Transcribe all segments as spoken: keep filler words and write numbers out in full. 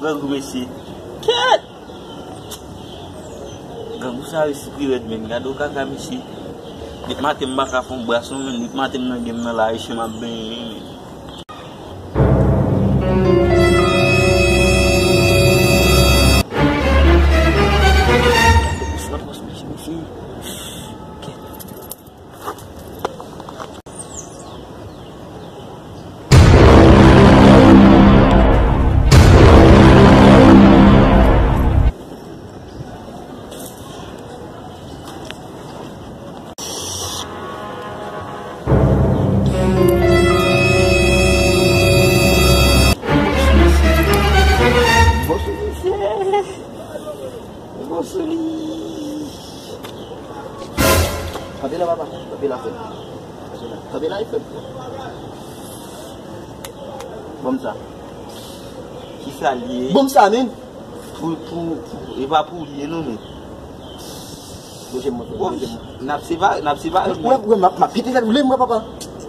Grangou mesye. Kèt! Grangou sa yo soupi rèd, men. Gade w kaka, mesye. Depi maten m pa ka fè yon bras non, men. Depi maten m nan game nan la, mesye, m ap benyen, men. Bon sou misye. Bon sou li. Kanpe la, papa. Kanpe la, frè m. Kanpe la, frè m. Bon, sa. Kisa l ye? Bon, sa, men. Pou, pou, pou, e pa pou li, non, men. Bouje mwen, bouje mwen. N ap separe, n ap separe. Wè, wè, m ap, m ap pete tèt ou lè mwen, papa.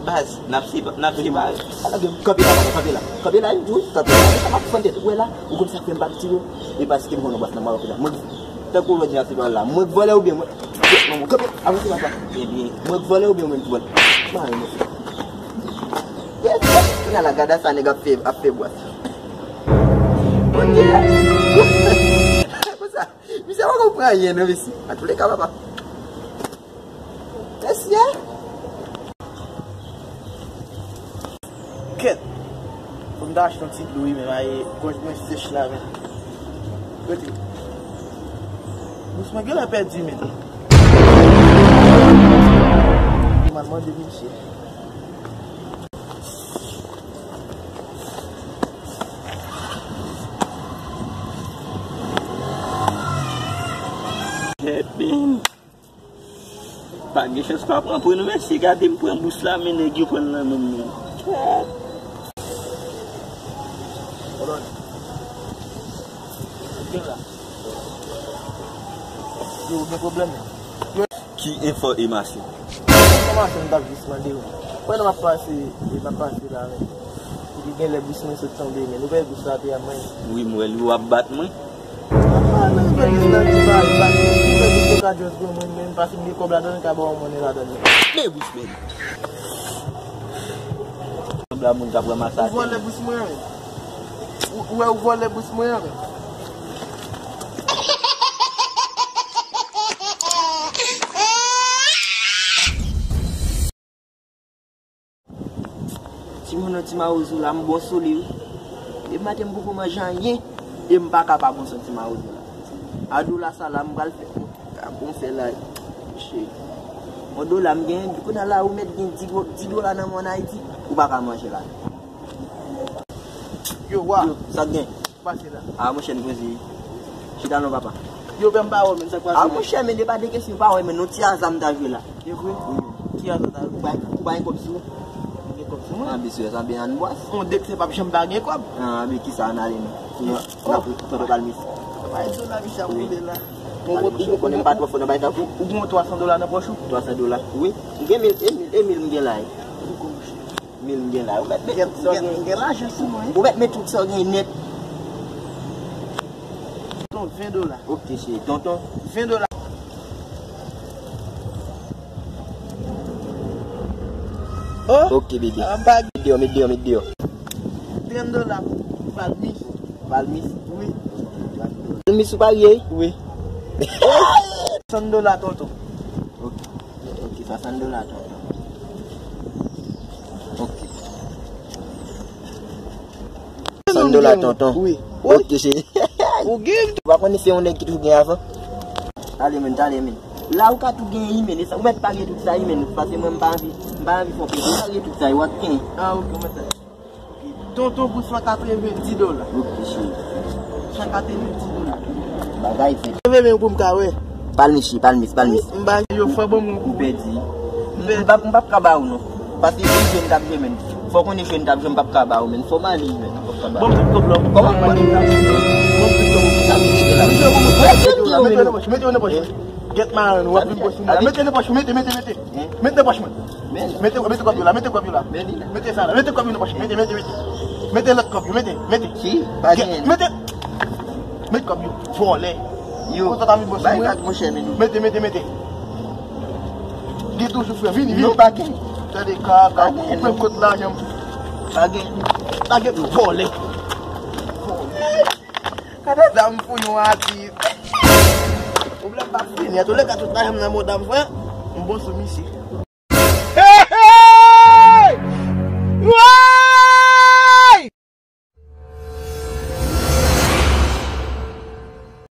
Baz, n ap sepa-, n ap separe. Ala gen, kanpe la, papa, kanpe la. Kanpe la, wi, kanpe la. Sa m ap fann tèt ou, wè la. Ou konn sa k fè m pa piti, wi. E paske m konn yon bòs nan Mawòk la. Mwen, tankou lòt di a se pa la. Mwen k vòlè oubyen mwen. Manman, kanpe, avanse, papa. Ebyen. Mwen k vòlè oubyen mwen k vòlè. Mare, mesye. Yes, yes. Kounye a la, gade sa nèg ap fè, ap fè bòs. Bondye. Konsa. Misye pa konprann anyen, non, mesye. Antouleka, papa. Mesye. Kèt. Fò m ta achte yon ti dlo, wi, men, ay, gòj mwen sèch la, men. Kote? Bous mwen genlè pèdi, men. M al mande misye. Kèt, men. Pa gen chans pa pran pou nou, mesye, gade m pran bous la, men nèg yo pran l nan men m, men. Kèt. Yo, gen pwoblèm. Ki enfò e mache? Enfòmasyon m t ap jis mande w. Pandan m ap pase, m ap pase la, men. Epi gen lè bous mwen sot tonbe, men. Ou wè bous la te a mwen. Wi, m wè l, w ap bat mwen. Apa, nan fè bous la ki pa, pa, ou wè bous yo ka just ban mwen, men, paske m gen kòb ladan l, ka ba w monnen ladan l. Men bous, men. Sanble a moun k ap ranmase atè. Ou vòlè bous mwen, men. Ou, ou wè ou vòlè bous mwen an, men. Timoun nan ti mawozo la, m bon sou li, wi. Depi maten m poko manje anyen, e m pa ka pa bon sou ti mawozo la. A dola sa la, m pral fè, ka bon fè la, cheri. Yon dola m gen, kounye a la, ou mèt gen di, di dola nan men w ann Ayiti, ou pa ka manje la. Yo, wa. Yo, sa k gen? Pase la. A, monchè, n poze. Chita non, papa. Yo, frè m pa wè, men, sa k pase? A, monchè, men, e pa de kesyon, pa wè, men, non, ti aza m ta jwe la. E vre? Wi. Ti aza ta jwe. Ou pa, ou pa gen kòb sou ou? M gen kòb sou mwen. Anben, si sa, anben, ann bwase. On dèk se p ap janm pa gen kòb. Anben, kisa, ann ale, non. Sinon, n ap pran palmis. Bay dola misye ap woule la. Bon, ou konnen m pa twò fò nan bay tankou. Ou gen twa san dola nan pòch ou? Twa san dola, wi. M gen mil, e mil, e mil m gen la, wi. Mil m gen la. Ou mèt met tout sa w gen. Gen lajan sou mwen. Ou mèt met tout sa w gen nèt. Tonton, ven dola. Ok, cheri. Tonton. Ven dola. Oh! Ok, bebe. Met deyò, met deyò, met deyò. Trant dola pou palmis. Palmis? Wi. Palmis ou parye? Wi. Swasant dola, tonton. Ok. Ok, swasant dola, tonton. Ok. Swasant dola, tonton. Wi. Ok, cheri. Ou gen? Ou pa konnen se yon nèg ki toujou gen avan? Tale, men, tale, men. La, ou ka tou gen, men. E sa, ou mèt pare tout sa, men. Paske mwen, m pa anvi, m pa anvi fè w pèdi. Ou pare tout sa, w ap gen. Ah, ok, ou mèt. Tonton, pou swa katrevendi dola. Ok, cheri. Swa katrevendi dola. Bagay fèt. Leve men pou m ka wè. Palmis, cheri, palmis, palmis. M ba yo fè bon moun. Ou pèdi. M p ap, m p ap ka ba ou non. Paske se jwe n t ap jwe, men. Fò w konnen jwe n t ap jwe, m p ap ka ba ou, men. Fò m ale, men. M p ap ka ba ou. Bon, tout kòb la. Kòman? Bon, tout kòb. Mete yo nan pòch, mete yo nan pòch. Get my hand, w ap vin pòch mwen. Mete nan pòch, mete, mete, mete. Mete nan pòch mwen. Mete, mete kòb yo la, mete kòb yo la. Mete sa la, mete kòb yo nan pòch, mete, mete, mete. Mete lòt kòb yo, mete, mete. Ki? Pa gen. Mete. Met kòb yo, vòlè. Yo, konsa ta vin bòs bay mwen. Kat, monchè, vini. Mete, mete, mete. Gen toujou, frè, vini, vini. Non, pa gen. Tande, ka, ka, ou menm kot lajan m. Pa gen. Pa gen, vòlè. Vòlè. Gade zam pou yon atis. Pwoblèm pa fini. An tou lè ka, tout lajan m nan moda m, frè. M bon sou misye.